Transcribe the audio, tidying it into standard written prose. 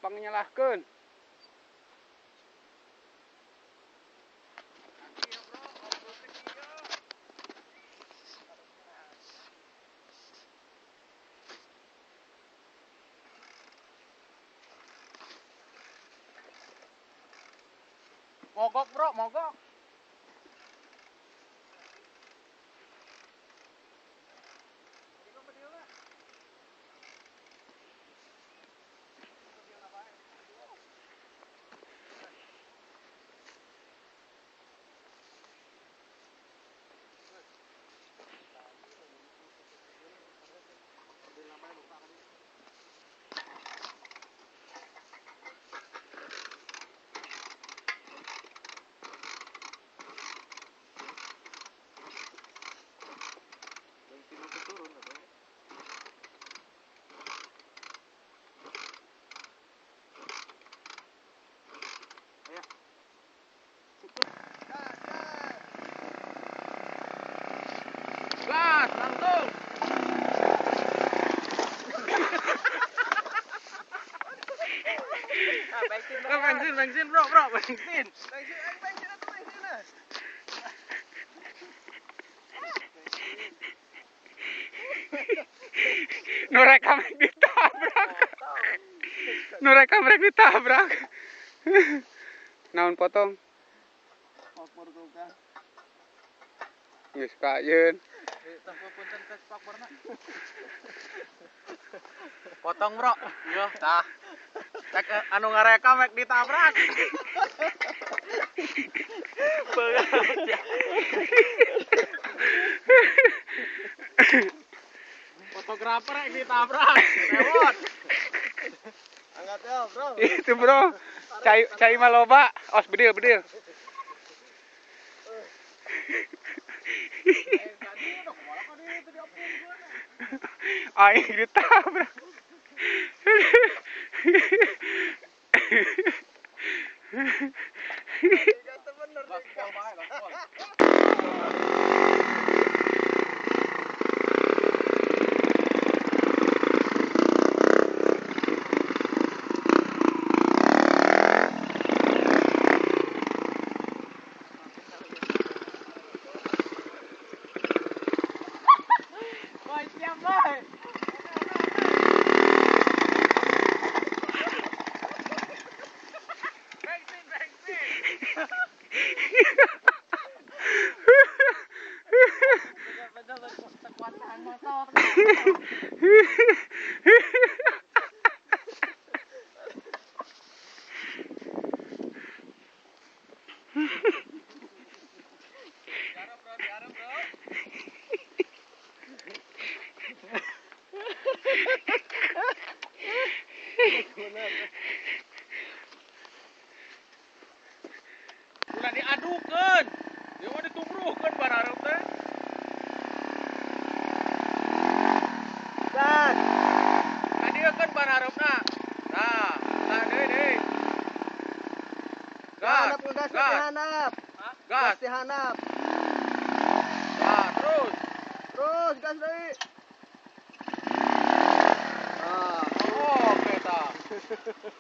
Pangnyalahkeun. Mogok bro, mogok. Gas, langsung. Bensin, bensin, bro, bro, bensin. Bensin, bensin atau bensin lah. Nu rekam ditabrak. Nu rekam rek ditabrak. Naon potong? Geus kayeun. Potong bro, iya, tah. Cek anu ngarekam rek ditabrak. Fotografer rek ditabrak, rewot. Angkat ya bro. Itu bro, cai cai mah loba, os bedil bedil. Aing ditabrak. Ulah diadukeun. Ieu mah ditubruhkeun barareup teh. Gas. Kadieukeun barareup-na. Tah, tah deui deui. Gas, gas, gas. Dihanap. Gas dihanap. Tah, terus. Terus gas deui.